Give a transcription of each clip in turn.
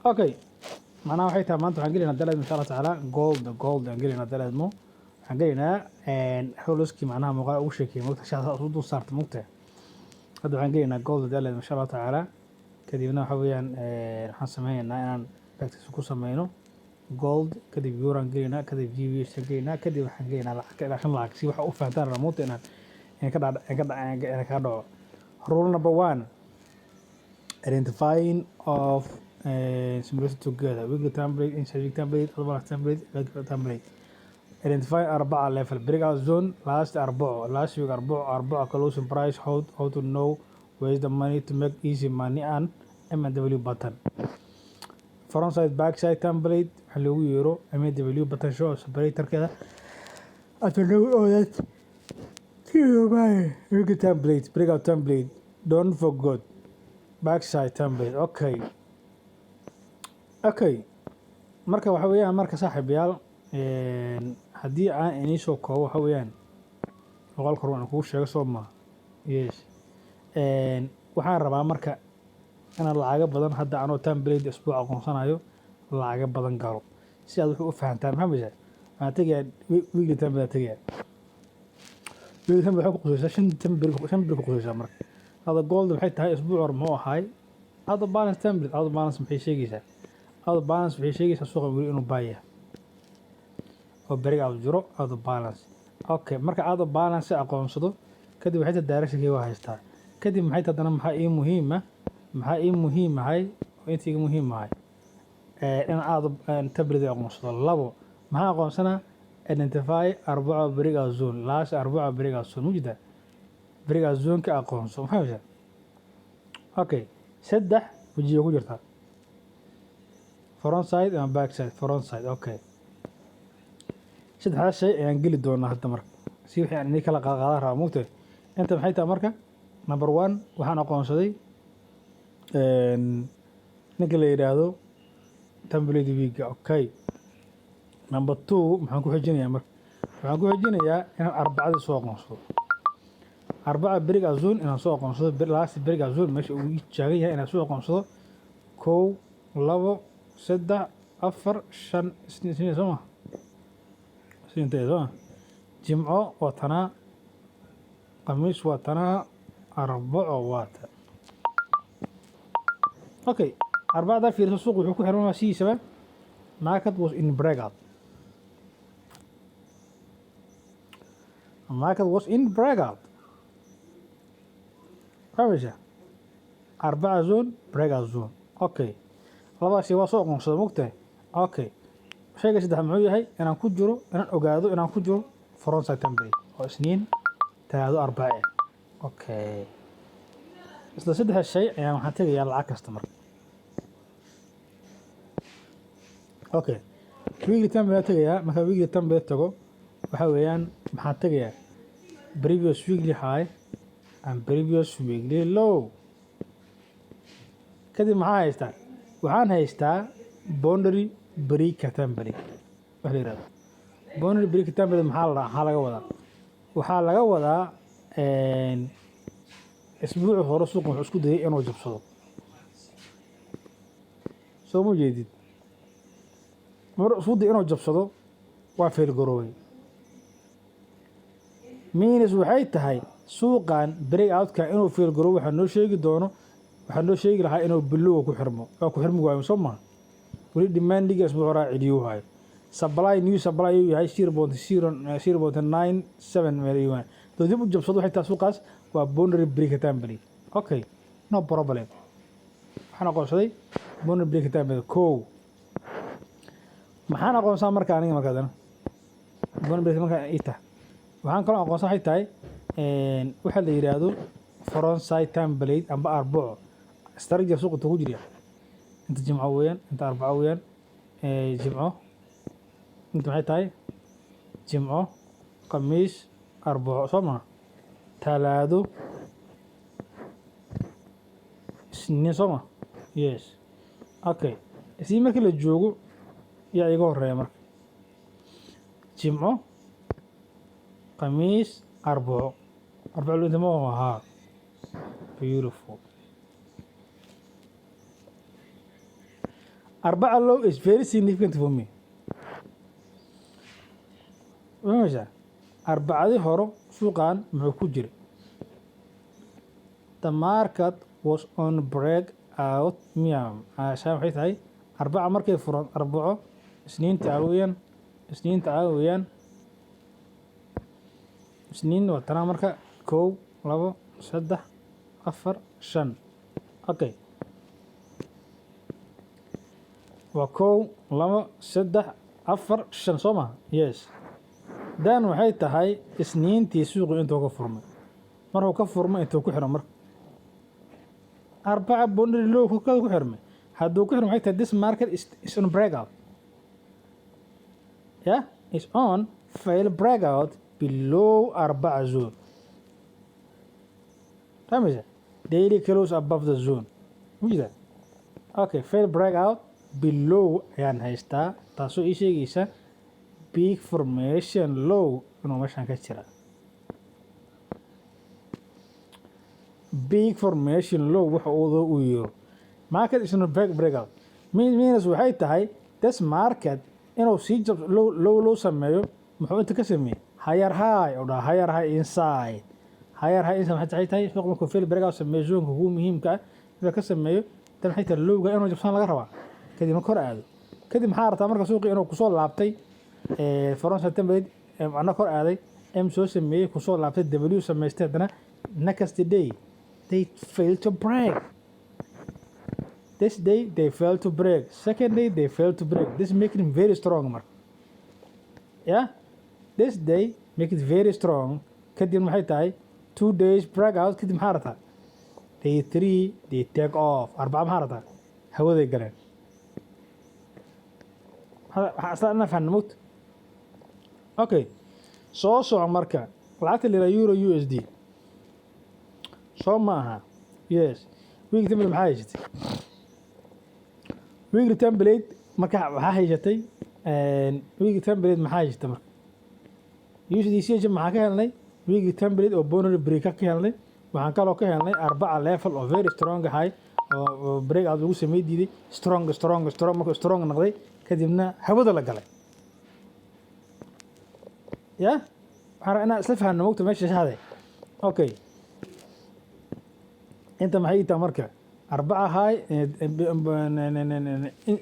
Okay, macnaha waxay tahay maanta waxaan gelaynaa dalaad, insha Allah tacaala, gold. Gold aan gelaynaa dalaadmo. Waxaan gelaynaa holoskii, macnaha muuqaal ugu sheekeeyay, mogta shaasa u dul saarta, mogta. Hadda waxaan gelaynaa gold dalaad, insha Allah tacaala. Kadibna waxa weeyaan waxaan sameynaynaa inaan practice ku sameyno gold, kadib euro aan gelaynaa, kadib GBP aan gelaynaa, kadib waxaan gelaynaa lacag ilaa shan lacag, si waxa u fahantaan ramuuta inaan in ka dhac in ka dhac in ka dhaco. Rule number one: identifying of simulation together, weekly template, inside week template, other template, weekly template. Identify arbaca level breakout zone last arbaco, last week arbaco, arbaco closing price. How to know where is the money to make easy money and M&W button, front side, back side template, waxa loogu yeero M&W button, show separatorkeeda. After know all that, weekly template, breakout template, don't forget backside template. Okay. Marka waxa weeyaan, marka saaxiibayaal, haddii aan inii soo koobo, waxa weeyaan muuqaalka hore waan kugu sheego, soo ma? Yes. Waxaan rabaa marka inaan lacago badan hadda anoo template isbuuc aqoonsanayo lacago badan galo, si aad wuxuu u fahantaan. Maxaa maysaa? Waxaan tegayaa weekly template, tegayaa weekly template. Waxay ku qusaysaa shan template, shan bil ku qusaysaa. Marka hadda gold maxay tahay? Isbuuc hore muxuu ahaay? Hadda balance template, hadda balance maxay sheegaysaa? Hadda balance waxay sheegaysaa suuqa weli inuu buy yahay oo beriga aad jiro out of balance. Okay, marka out of balance aqoonsado, kadib waxay tahay directionkii waa haystaa. Kadib maxay tahay haddana? Maxaa ii muhiima? Maxaa ii muhiim ahay oo inta iga muhiim ahay in aad template aqoonsado? Labo, maxaa aqoonsanaa? Identify arbaco breakout zone, last arbaco breakout zone, mujida breakout zone-ka aqoonso. Maxaa mesha? Okay, saddex wejiga ku jirtaa: front side ama back side. Front side. Okay, saddexdaas shay ayaan geli doonaa hadda. Marka si wixii aan idin kala qaadqaadan rabaa, mugtay. Inta maxay tahay? Marka number one, waxaan aqoonsaday ninka la yidhaahdo template weekga. Okay, number two, maxaan ku xijinayaa? Marka waxaan ku xijinayaa inaan arbacadii soo aqoonsado, arbaca breakout zone inaan soo aqoonsado, last breakout zone meesha uu ii taagan yahay inaan soo aqoonsado. Kow, labo, saddex, afar, shan, isniin, isniin soo ma? Isniinta soo ma? Jimco waa tanaa, Khamiis waa tanaa, arbaco waa ta. Okay, arbacada fiirso, suuq wuxuu ku xirmaa sidiisaba. Market was in breakout, market was in breakout. Fahmaysa? Arbaca zone, breakout zone. Okay, labadaasi waa soo aqoonsada, mogtahay. Okay, shayga saddex muxuu yahay? Inaan ku jiro, inaan ogaado inaan ku jiro frontside template oo Isniin, Talaado, Arbace. Okay, isla saddexda shay ayaan waxaan tegayaa lacag kasta marka. Okay, weekly template tegayaa. Marka weekly template tago, waxa weeyaan maxaan tegayaa? Previous weekly high and previous weekly low. Kadib maxaa haystaa? Waxaan haystaa boundary breaker template wax la yihahdo. Boundary breaker template maxaa la maxaa laga wadaa? Waxaa laga wadaa isbuucii hore suuqa wuxuu isku dayay inuu jabsado, soo ma jeedid? Mar isku day inuu jabsado, waa fail garoobay. Means waxay tahay suuqan break outka inuu fail garoobo waxaa noo sheegi doono, waxaa noo sheegi lahaa inuu bilowga ku xirmo. Waa ku xirmi waayo, soo maha? Weli demandiga isbuuc horaa celiyuu hayo. Supply, new supply uu yahay 0.0, 0.97 meel. Hadduu dib u jabsado, waxay tahay suuqaas waa boundary break template. Okay, no problem. Waxaan aqoonsaday boundary break template. Kow, maxaan aqoonsaa marka aniga? Marka hadana boundary break marka ii tahay, waxaan kaloo aqoonsan waxay tahay waxa la yidhaahdo front side template amba arbaco structure. Suuqa intuu ku jira, inta Jimco weeyaan, inta arbaco weeyaan. Jimco inta maxay tahay? Jimco, Khamiis, Arbaco, soo maha? Talaado, Isniin, soo ma? Yes. Okay, Isniin markii la joogo yaa iga horeeya? Marka Jimco, Khamiis, Arbaco, arbaco inta ma ahaa? Beautiful. Arbaca low is very significant for me. Fahmaysaa? Arbacadii hore suuqan muxuu ku jiray? The market was on break out miya? Ashaan waxay tahay Arbaca markay furan, Arbaco, Isniinta aa weeyaan, Isniinta aa weeyaan. Isniin waa tanaa. Marka kow, labo, saddex, afar, shan. Okay, waa kow, labo, saddex, afar, shan, soo maha? Yes. Dan waxay tahay Isniintii suuqu intuu ka furmay. Markuu ka furmay, intuu ku xiro? Marka Arbaca boundary low ku xirmay. Hadduu ku xirmay, waxay tahay this market is on breakout. Yeah, is on fail breakout below Arbaca zone. Fahmaysa? Daily close above the zone, mujida. Okay, fail breakout below ayaan haystaa, taasoo ii sheegaysa big formation low inuu meeshan ka jira. Big formation low waxa uu yiro market is on breakout means waxay tahay this market inuu sii jab low low low sameeyo. Muxuu inta ka sameeyey? Higher high oo dhaha, higher high inside, higher high inside. Maxay tahay? Suuq markuu fail breakout sameeyo, zoneka ugu muhiimka ah inuu ka sameeyo, tan waxay tahay lowga inuu jabsan laga rabaa, kadibna kor aado. Kadib maxaa rabtaa? Marka suuqii inuu kusoo laabtay front template, macna kor aaday, M soo sameeyey, kusoo laabtay, W samaystay. Haddana next day they fail to break. This day they fail to break, second day they fail to break. This making it very strong marka. Yeah, this day make it very strong. Kadib maxay tahay? 2 days breakout. Kadib maxaa rabtaa? Day three they take off. Arbaca maxaa rabtaa? Hawaday galeen. Waxaa isla ina fahna mogta. Okay, soo soco. Marka lacagta la yidhaha euro USD, soo ma aha? Yes. Week template maxaa haysatay? Weekly template marka waxaa haysatay, weekly template maxaa haysatay? Marka USD CH maxaa ka helnay? Weekly template oo boundary break ka helnay. Waxaan kaloo ka helnay Arbaca level oo very strong ahay oo break out lagu samey diiday. Strong, strong, strong. Markuu strong noqday kadibna hawada la galay. Ya, waxaan rabaa inaan isla fahanno mogta meesha shahde. Okay, inta maxay ii tahay? Marka Arbaca high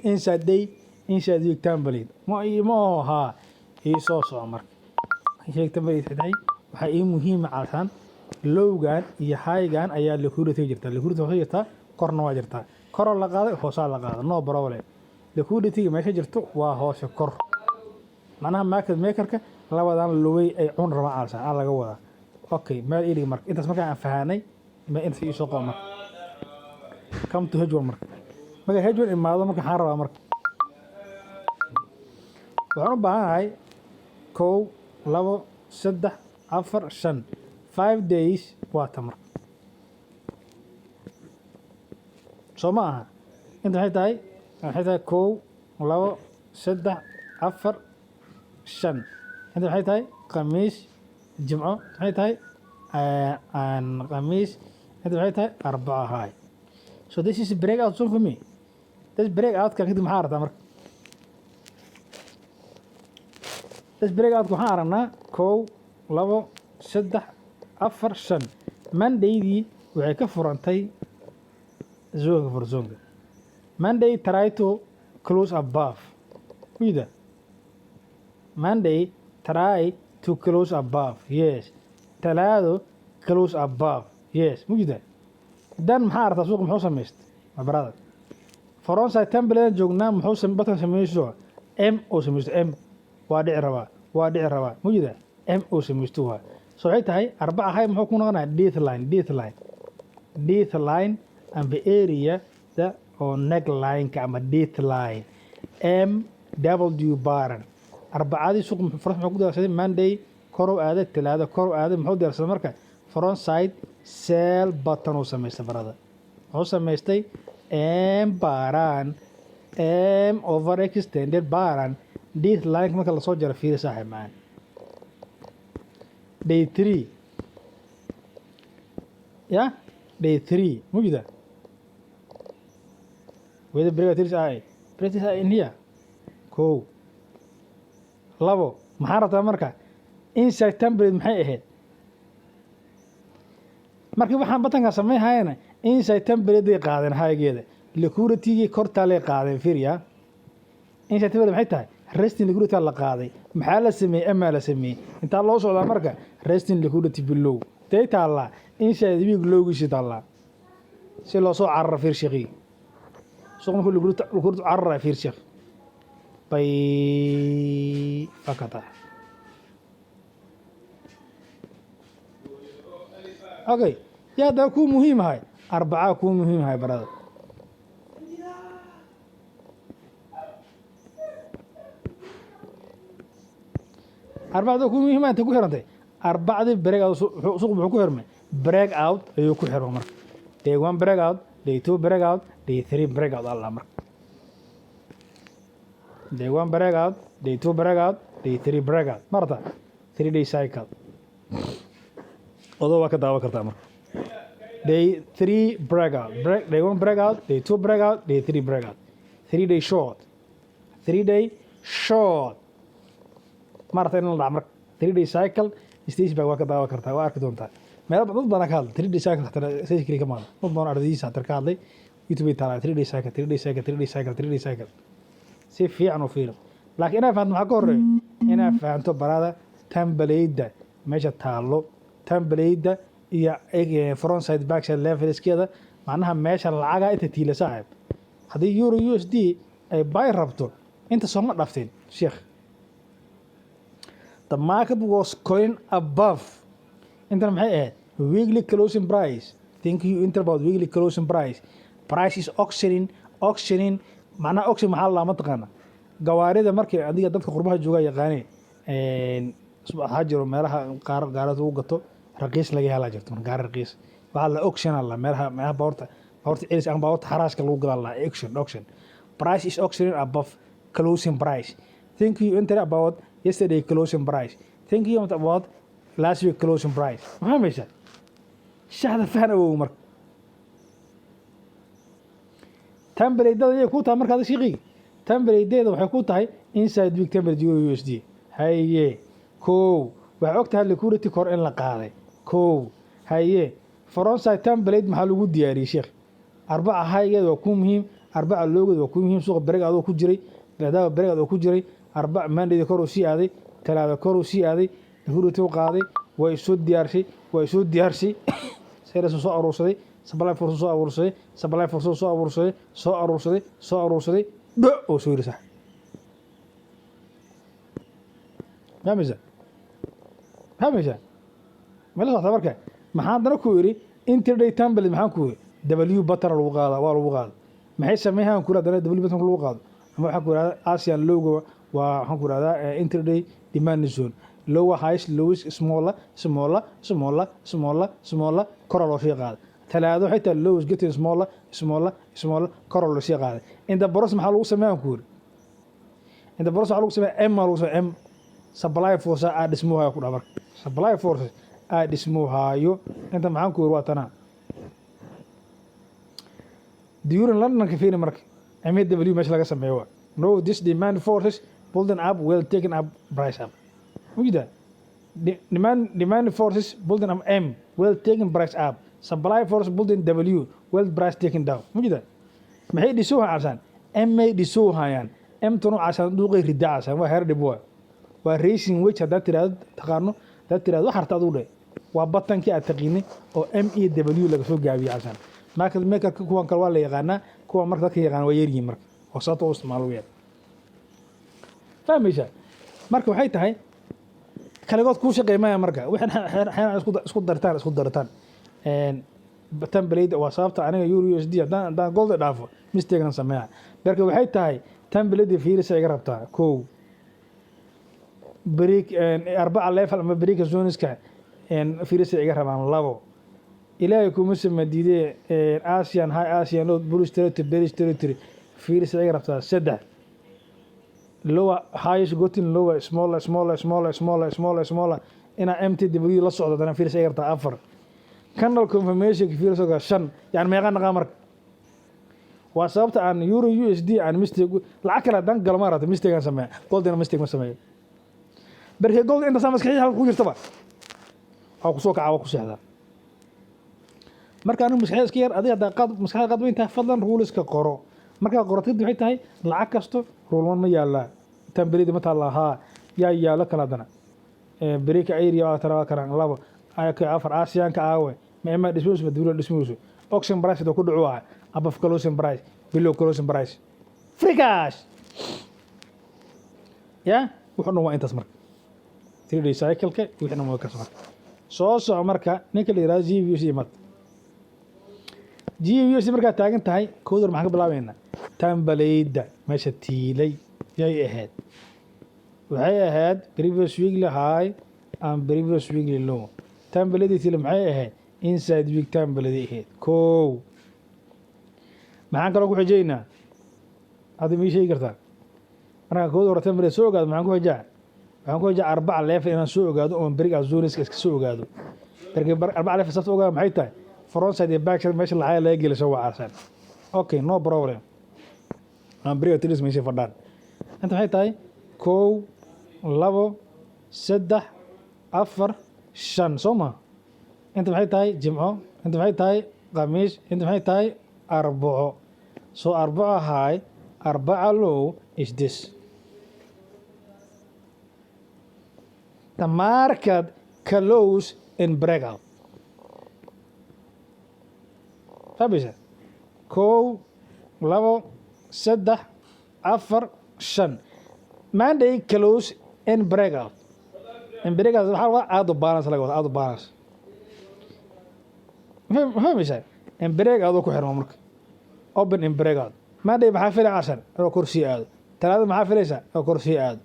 inside day, inside week template ma aho haa. Ii soo soco. Marka week template tahay, waxaa ii muhiima calsaan lowgan iyo highgan ayaa liquidity jirta. Liquidity hoose jirtaa, korna waa jirtaa. Koroo la qaaday, hoosaa la qaaday, no problem. Liquidity meesha jirto waa hoose, kor. Macnaha market makerka labadan loway ay cun rabaan calsaan aa laga wadaa. Okay, meel ii dhig. Marka intaas markaan aan fahanay, meel intaas ii soo qabo. Marka come to H1. Marka H1 imaado, marka waxaan rabaa, marka waxaan u baahanahay kow, labo, saddex, afar, shan, 5 days. Waa ta marka, soo ma aha? Inta maxay tahay? Waxay tahay kow, labo, saddex, afar, shan. Inta maxay tahay? Khamiis, Jimco. Maxay tahay? Khamiis. Inta maxay tahay? Arbaco high. So this is break out zone for me. This break out ka kadib maxaa rabtaa? Marka this break out waxaan aragnaa kow, labo, saddex, afar, shan. Mondaydii waxay ka furantay zoneka for zoneka. Monday try to close above wida. Monday try to close above, yes. Talaado close above, yes. Mujida. Dan maxaa aragtaa? Suuqa muxuu samaystay, my brother? Frontside template joognaa. Muxuu button samaysto? M oo samaysto. M waa dhici rabaa, waa dhici rabaa. Mujida, M oo samaysto waa. So waxay tahay Arbaca high muxuu ku noqonaya? Death line, death line, death line amba area da oo neckline-ka ama death line M W baran. Arbacadii suuq front muxuu ku diyaarsaday? Monday kor u aaday, Talaado kor u aaday. Muxuu diyaarsaday? Marka front side sell button uu samaystay, brother. Muxuu samaystay? M baran, M over extended baran. Death line marka lasoo jaro, fiiri saaxiib macaan. Day three, ya, day three mujida weda break tiris ay Breaks are in here. Kow, labo, maxaa rabtaa marka? Inside template maxay ahayd markii waxaan patternkaa sameynhayana? Inside template qaadeen, highgeeda liquidity-gii kortaalay qaadeen. Fiiriya, inside template maxay tahay? Resting liquidity la qaaday. Maxaa la sameeyey? Amaa la sameeyey? Intaa loo socdaa marka resting liquidity below tay taallaa, inside week lowgiisi taallaa, si loo soo cararo. Fiir sheekhi, suuq markuu liquidity carara, fiir sheekh, bay fakata. Okay, yaa daa kuu muhiim ahay? Arbacaa kuu muhiim ahay barada. Arbacda kuu muhiim ahay, intay ku xirantay arbacdii break out. Suuq muxuu ku xirmay? Break out ayuu ku xirmay. Marka day one break out, day two break out, day three break out allah. Marka day one break out, day two break out, day three break out, marta 3-day cycle odoo waa ka daawan kartaa. Marka day three break out, break, day one break out, day two break out, day three break out, 3-day short, 3-day short maarata in la dhac. Marka 3-day cycle stage baa waa ka daawan kartaa, waa arki doontaa. Meelo dad badan ka hadlay 3-day cycle, xataa stage kaliya kama hadla, dad badan ardaydiisa xataa ka hadlay. YouTube ay taalaa 3-day cycle, 3-day cycle, 3-day cycle, 3-day cycle. Si fiican u fiiro, laakiin inaad fahanto maxaa ka horeeya? Inaad fahanto barada template-da meesha taallo, template-da iyo front side, back side levelskeeda, macnaha meesha lacaga inta tiila. Saaxib, haddii euro USD ay buy rabto, inta sooma dhafteen sheekh. The market was going above. Intana maxay ahayd? Weekly closing price. Think you enter about weekly closing price. Price is auctioning, auctioning. Macnaha auction maxaa la mataqaana? Gawaarida markay adiga dadka qurbaha jooga yaqaaneen, waxaa jiro meelaha qaar gaarida lagu gato, raqiis laga helaa jirto. Marka gaari raqiis waxaa la auction la meelaha baabuurta celis ama baabuurta xaraashka lagu gadaa la auction. Auction price is auctioning above closing price. Think you enter about yesterday closing price. Think you about last week closing price. Ma fahmaysaa? Shaxda fahan awow. Marka template-dada ayay ku tahay. Markaad shiqi template-deeda waxay ku tahay inside week template euro USD. Haye, kow, waxay og tahay liquidity kor in la qaaday. Kow, haye, frontside template maxaa lagu diyaariyey sheekh? Arbaca highgeeda waa ku muhiim, arbaca lowgeeda waa ku muhiim. Suuqa break adoo ku jiray, maadaama break adoo ku jiray, arbac Mondayda kor uu sii aaday, talaada kor uu sii aaday, liquidity u qaaday, way soo diyaarshay, way soo diyaarshay, sellers soo aruursaday, supply force soo aruursaday, supply force soo aruursaday, soo aruursaday, soo aruursaday, dho oo soo yiri. Sax fahmaysa? Fahmaysa mala socota? Marka maxaa haddana ku yidhi? Intraday template maxaan ku yidhi? W pattern lagu qaada, waa lagu qaada. Maxay sameeyaan ku haddana W pattern lagu qaado? Ama waxaan ku yidhahdaa Asian lowga waa, waxaan ku yidhahdaa intraday demand zone, lower highs, lowest, smaller, smaller, smaller, smaller, smaller, kora loo sii qaaday. Talaado xitaa lowest getting smaller, smaller, smaller, kora loo sii qaaday. Inta process maxaa lagu sameeyaan ku yidhi? Inta process waxaa lagu sameeya M aa lagu sameeya, M supply force aa dhismuhaayo ku dhaa. Marka supply force aa dhismuhaayo inta maxaan ku yidhi? Waa tanaa during Londonka. Fiiri marka MW meesha laga sameeyo waa no, this demand forces building up well taken up price up. Mujida demand forces building up M well taken price up, supply force building W well price taken down. Mujida maxay dhisoo casaan? M ay dhisoo hayaan. M tanu casaan duuqay rida, casaan waa heer dhib, waa rising wedge. Haddaad tiraahdo taqaano, haddaad tirahdo wax harta adigu dhe, waa patternkii aad taqiinay oo M iyo W laga soo gaabiyey casaan. Market makerka kuwan kale waa la yaqaanaa, kuwan marka dadka yaqaana waa yaryihiin. Marka oo sababta u isticmaalo weyaan. Fahmaysaa? Marka waxay tahay kaligood kuu shaqeey maya. Marka wixii xeer isku dartaan template waa sababta aniga euro USD haddaan gold dhaafo mistakean sameeya. Marka waxay tahay template fiirisa iga rabtaa. Kow, break arbaca level ama break zoneska fiirisa iga rabaan. Labo, ilaahay kuma sama diidee, Asian high, Asian low, bullish territory, bearish territory fiirisa iga rabtaa. Saddex, lower highest gotten lower, smaller, smaller, smaller, smaller, smaller, smaller, inaa MTW la socdo dana fiirisa iga rabtaa. Afar, candle confirmation fiirisa. Shan, yani meeqa naqaa? Marka Waa sababta aan euro USD aan mistake, lacag kale haddaan galo, maarata, mistake aan sameeya. Goldina mistake ma sameeyo. Berke gold intaasaa maskaxdii halka ku jirtaba, waa kusoo kacaa, waa ku seexdaa. Marka anigu maskaxda iska yar, adiga haddaa qaad maskaxda qaad weyn tahay, fadlan ruleska qoro. Markaa qoratid, waxay tahay lacag kasto rule one ma yaallaa? Template ma taallaa? Haa, yaa yaallo kale haddana break area waa tara, waa karaan labo ka afar. Asianka aawe? Ma ima dhismayso, ma dawla dhismayso? Auction price ku dhacu ah, above closing price, below closing price, free cash ya. Wuxuu dhan waa intaas. Marka 3-day cycle-ka wixii dhan waa kaas. Marka soo soco. Marka ninka la yihahdo GBP mad GBP markaad taagan tahay, kowdar maxaan ka bilaabeynaa? Template-da meesha tiilay yay ahayd? Waxay ahayd previous weekly high and previous weekly low. Template-dii tiilay maxay ahayd? Inside week template-dii ahayd. Kow, maxaan kaloo ku xijaynaa? Hadda mii sheegi kartaa? Markaan kooda hore template soo ogaado, maxaan ku xijaa? Waxaan ku xijaa arbaca level inaan soo ogaado, oon breakout zoneska iska soo ogaado. Markii arbaca level sabta ogaado, maxay tahay? Front side iyo back side meesha lacag laga geliso waa carsan. Okay, no problem. Aan breakout traders meesha fadhaan. Inta maxay tahay? Kow, labo, saddex, afar, shan, soo ma? Inta maxay tahay? Jimco. Inta maxay tahay? Khamiis. Inta maxay tahay? Arbaco. So arbaco high, arbaca low is this. The market close in breakout. Fahmaysa? Kow, labo, saddex, afar, shan. Monday close in breakout. In breakout waxaa laga out of balance, laga wada out of balance. Ma fahmaysaa? In breakout oo ku xirma marka open in breakout. Monday maxaa filay cashan? Inuu kor sii aado. Talaada maxaa filaysaa? Inuu kor sii aado.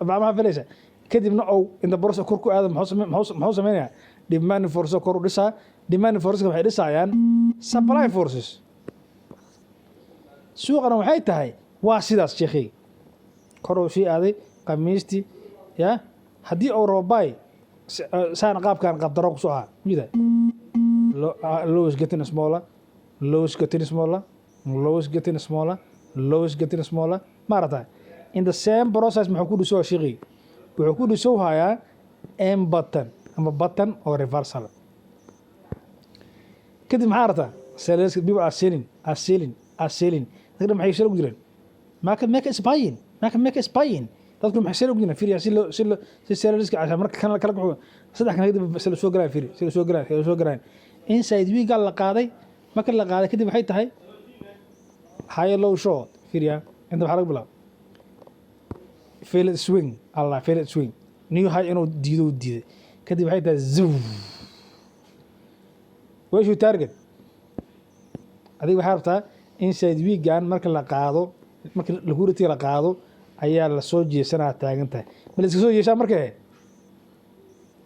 Arbaca maxaa filaysaa? Kadibna ou inta borsa kor ku aado, muxuu sameynayaa? Demand force kor u dhisaa. Demand force waxay dhisayaan supply forces. Suuqana waxay tahay waa sidaas, sheekhay. Kor uu sii aaday Khamiistii ya. Haddii uu rabo buy, saana qaabkan qabdaro kusoo ahaa mida low is getting smaller, low is getting smaller, low is getting smaller, low is getting smaller, maarata. In the same process muxuu ku dhisoo, sheekhay? Wuxuu ku dhisow hayaa M pattern ama pattern oo reversal. Kadib maxaa aragtaa? Sellers, people are selling, are selling, are selling. Dadka maxay sell ugu jireen? Market maker is buying, market maker is buying. Dadku maxay sell ugu jireen? Fiiriya si loo si sellerska casha marka kan kala baxo, saddex kan kadib sell soo galaan. Fiiri, sell soo galaan, sell soo galaan. Inside week la qaaday. Marka la qaaday kadib, waxay tahay high low short. Fiiriya, inta waxaa laga bilaabo failed swing, allah, failed swing, new high inuu diido, uu diiday. Kadib waxay tahay zow. Where's your target? Adiga waxaa rabtaa inside weekan marka la qaado, marka liquidity la qaado ayaa la soo jeesanaa. Taagan tahay, ma la iska soo jeesaa marka?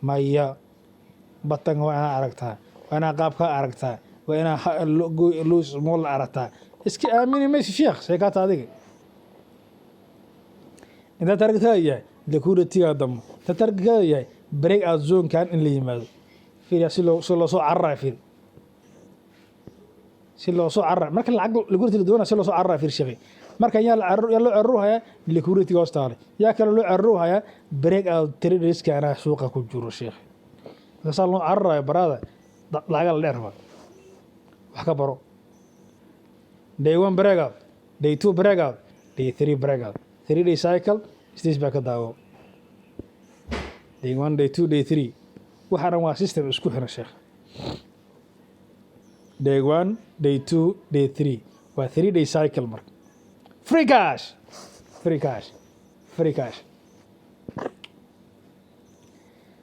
Maya, patternka waa inaa aragtaa, waa inaa qaabkaa aragtaa, waa inaa low small aragtaa. Iska aamini maysi, sheekh. Sheekaata adiga intaa targetkaaga yahay liquidity-ga dambe, intaa targetkaaga yahay break out zone-kan in la yimaado. Fiiriya si loo soo cararayo. Fiir si loo soo cararayo marka lacag liquidity la doonaya, si loo soo cararayo. Fiir, sheekhay. Marka yaa loo cararo hayaa? Liquidity hoos taale. Yaa kale loo cararo hayaa? Break out traderska anaa suuqa ku jiro, sheekh. Marka saa loo cararayo baraada lacaga la dheer rabaa. Wax ka baro. Day one breakout, day two breakout, day three breakout, 3-day cycle stage baa ka daawo. Day one, day two, day three, waxa dhan waa system isku xiran, sheekh. Day one, day two, day three waa 3-day cycle. Marka free cash, free cash, free cash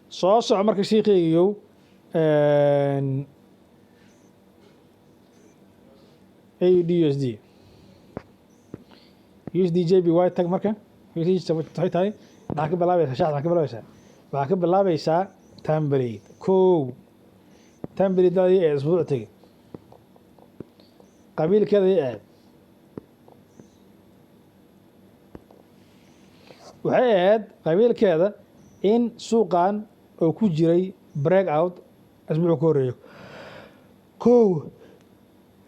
soo soco. Marka shiikaygiyow, AUD USD, USD JPY tag. Marka USD waxay tahay, maxaa ka bilaabaysaa? Shaxda maxaa ka bilaabaysaa? Waxaa ka bilaabaysaa template. Kow, template-daadii ee isbuuc tegey, qabiilkeeda ay ahayd? Waxay ahayd qabiilkeeda in suuqan oo ku jiray break out asbuucu ka horreeyo. Kow.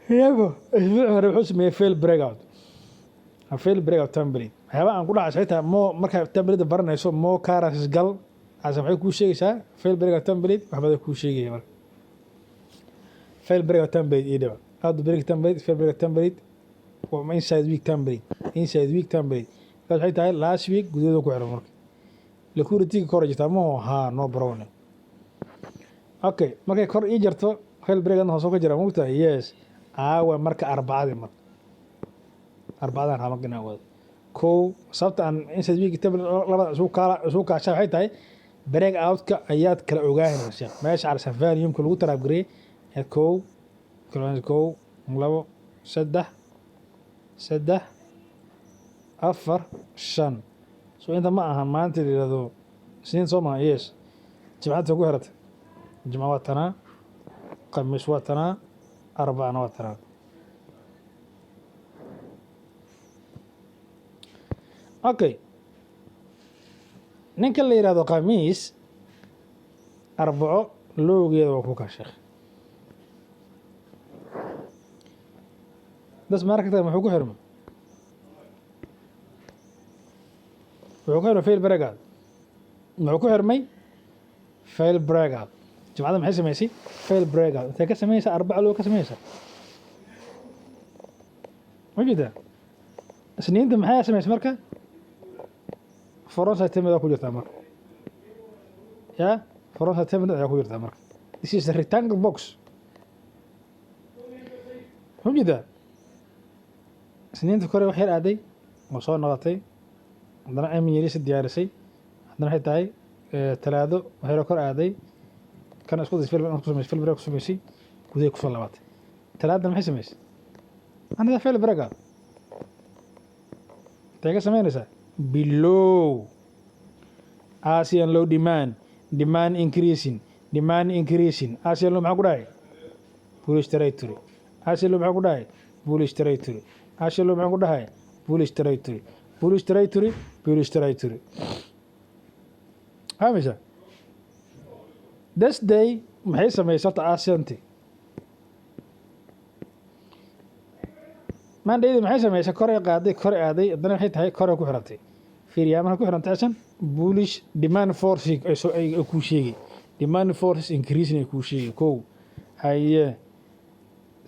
Iyago isbuuci hore wuxuu sameeyey fail breakout, a fail breakout template. Waxyaabaha aan ku dhacay xitaa mo markaa template baranayso, mo currencies gal ase maxay kuu sheegaysaa? Fail breakout template wax badan kuu sheegaya. Marka fail breakout template ii dhiba aad break template, fail breakout template, inside week template, inside week template. Markaas waxay tahay last week gudahooda ku xiran. Marka liquidity kor jirtaa maho? Haa, no problem. Okay, markay kor ii jarto, fail breakout hoos ka jira, mugtahay? Yes. Aawa marka Arbacadii, marka Arbacadan raba inaan wado kow. Sababta aan inside week template labada isugu kaala isugu kaasha waxay tahay break outka ayaad kala ogaanaysa, sheekh, meesha calsan volume-ka lagu trap gareeyay. Kow, kow, labo, saddex, saddex, afar, shan. So inta ma aha maanta la yihahdo Isniin, soo maha? Yes. Jimcada ku xiratay. Jimca waa tanaa, Khamiis waa tanaa, Arbacana waa tanaa. Okay, ninka la yihahdo Khamiis, Arbaco lowgeeda waa ku kaa, sheekh. Das markata muxuu ku xirmay? Wuxuu ku xirmay fail breakout. Muxuu ku xirmay? Fail breakout. Jimcada maxay samaysay? Fail breakout. Intay ka sameynaysaa? Arbaca low ka sameynaysaa, ma jeedaa? Isniinta maxay samaysay? Marka frontside template ku jirtaa marka, ya frontside template ayaa ku jirtaa. Marka this is a rectangle box, ma jeedaa? Isniinta kore wax yar aaday oo soo noqotay, haddana M yarisa diyaarisay. Haddana waxay tahay Talaado wax yaro kor aaday, kana isku day fail ku samaysay, fail break ku samaysay, gudahay kusoo laabatay. Talaadana maxay samaysay? Another fail breakout. Intay ka samaynaysaa? Below Asian low. Demand, demand increasing, demand increasing. Asian low maxaa ku dhahay? Bullish territory. Asian low maxaa ku dhahay? Bullish territory. Asian low maxaa ku dhahay? Bullish territory, bullish territory, bullish territory. Fahmaysa? This day maxay samaysay horta Asianti? Mondaydi maxay samaysay? Koray qaaday, kor aaday, haddana waxay tahay koray ku xirantay. Fiiriyaa, marka ku xirantay asan bullish demand force ay soo ay kuu sheegay, demand force increasing ay kuu sheegay. Kow, haye,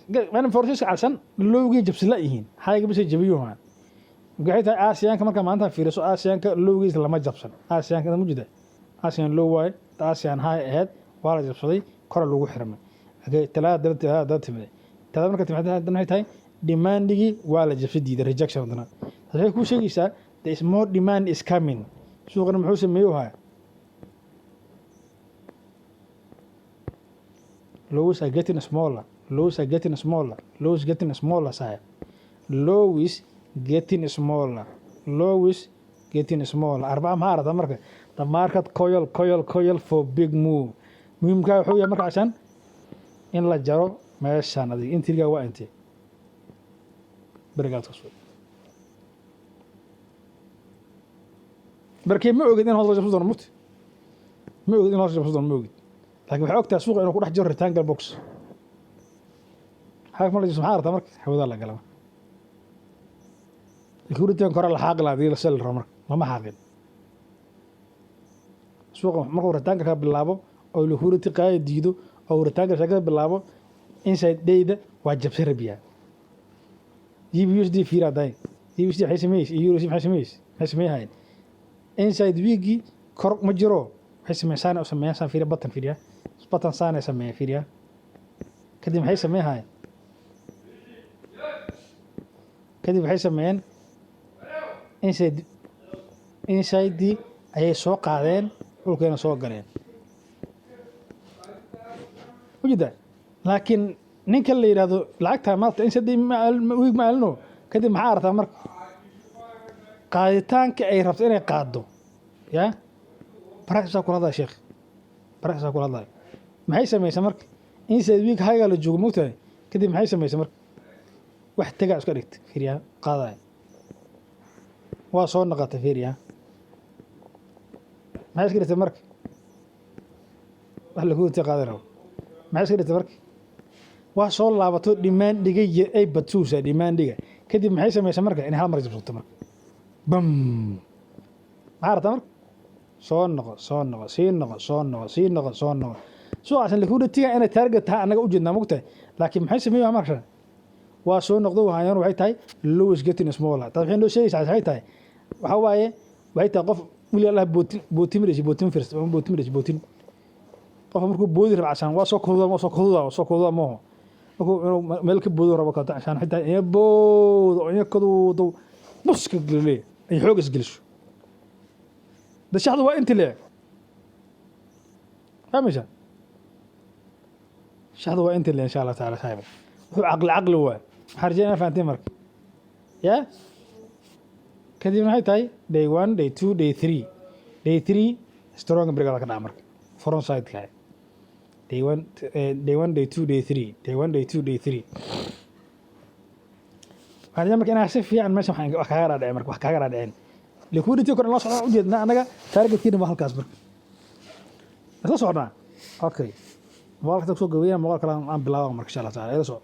demand forces calsan lowgii jabsi la yihiin, hayga bisa jabiyuhaan. Waxay tahay Asianka marka maanta fiiriso, Asianka lowgiis lama jabsan. Asianka ma jida? Asian low waaye, Asian high aheyd, waa la jabsaday, kora lagu xirmay. Okay, Talaada daba timiday. Talaada marka timid, haddana waxay tahay demandigii waa la jabsay, diiday, rejection. Haddana taas waxay kuu sheegaysaa there is more demand is coming. Suuqana muxuu sameeyey? Haya, lows are getting smaller, lows are getting smaller, lows getting smaller saaxib, lows getting smaller, lows getting smaller. Arbaca maxaa aragtaa? Marka the market coil, coil, coil for big move. Muhiimkaa wuxuu yahay marka cashan in la jaro meeshaan. Adiga entryga waa intee? Breakoutkaas wey. Barkee ma ogid in hoos la jabsan doono mugti, ma ogid in hoos la jabsan doono, ma ogid, laakiin waxay ogtahay suuqa inuu ku dhex jiro rectangle box. Xaga ma la jabsan? Maxaa aragtaa? Marka hawadaa la gala, marka liquidity kore la xaaqi lahaa hadii la sell rabo, marka lama xaaqin. Suuqa markuu rectangle ka bilaabo oo liquidity qaadi diido oo rectangle sheekada bilaabo, inside dayda waa jabsan rabiyaa. GBUSD fiir hadday GBUSD maxay sameeyey iyo EURUSD maxay sameeyey? Maxay sameeyahayeen inside weekii? Kor ma jiro. Waxay sameeyeen saana u sameeyaan saan, fiiriya button, fiiriya button, saanay sameeyeen, fiiriya. Kadib maxay sameeyahayeen? Kadib waxay sameeyeen inside ayay soo qaadeen, dhulkayna soo galeen, ujeeda. Laakiin ninka la yidhaahdo lacagta maanta inside week ma alino. Kadib maxaa aragtaa? Marka qaaditaanka ay rabto inay qaaddo, ya practice kula hadlaya, sheekh, practice kula hadlaya. Maxay samaysay marka? Inside week highga la joogo, mogtahay? Kadib maxay samaysay? Marka wax tegaa iska dhigtay, fiiriya, qaadaya, waa soo noqotay, fiiriya. Maxay iska dhigtay marka? Wax liquidity qaadi rabo maxay iska dhigtay marka? Waa soo laabato, demandiga ay badsuusaa demandiga. Kadib maxay samaysaa marka? Inay hal mar jabsato marka, bam! Maxaa rabtaa marka? Soo noqo, soo noqo, sii noqo, soo noqo, sii noqo, soo noqo. Suuqaasan liquidity-ga inay target tahay annaga ujeednaa, mogtahay? Laakiin maxay sameeyaa marka? Waa soo noqdo, waxaan waxay tahay low is getting smaller. Taas waxay noo sheegaysaa, waxay tahay, waxa waaye, waxay tahay qof wili Allah bootin, bootin ma dhisi, bootin first, bootin ma dhisi, bootin. Qofka markuu boodi rabo cashaan waa soo kududa, waa soo kududa, waa soo kududa mooho. Markuu inuu meel ka boodi rabo kaleto cashaan, xitaa ina boodo oo ina kaduudo, buska geliyo, ay xoog isgeliso. Da shaxdu waa inti leeg, fahmaysaa? Shaxdu waa inti le, insha Allah taala. Saaxiib, wuxuu caqli caqli waay. Waxaan rajeynaya inaa fahanteen marka ya. Kadib maxay tahay? Day one, day two, day three. Day three strong break ka dhaca marka front side ka. Day one, day one, day two, day three, day one, day two, day three. Waxaan rajeynaya marka inaa si fiican meesha wax kaaga dhaadhicin marka, wax kaaga dhaadhicin. Liquidity kor loo socdaa ujeednaa annaga, targetkiina waa halkaas marka. Isla socnaa? Okay, muuqaalka kusoo gabeeyana, muuqaal kale aan bilaaba marka, insha Allah taala. Ila soco.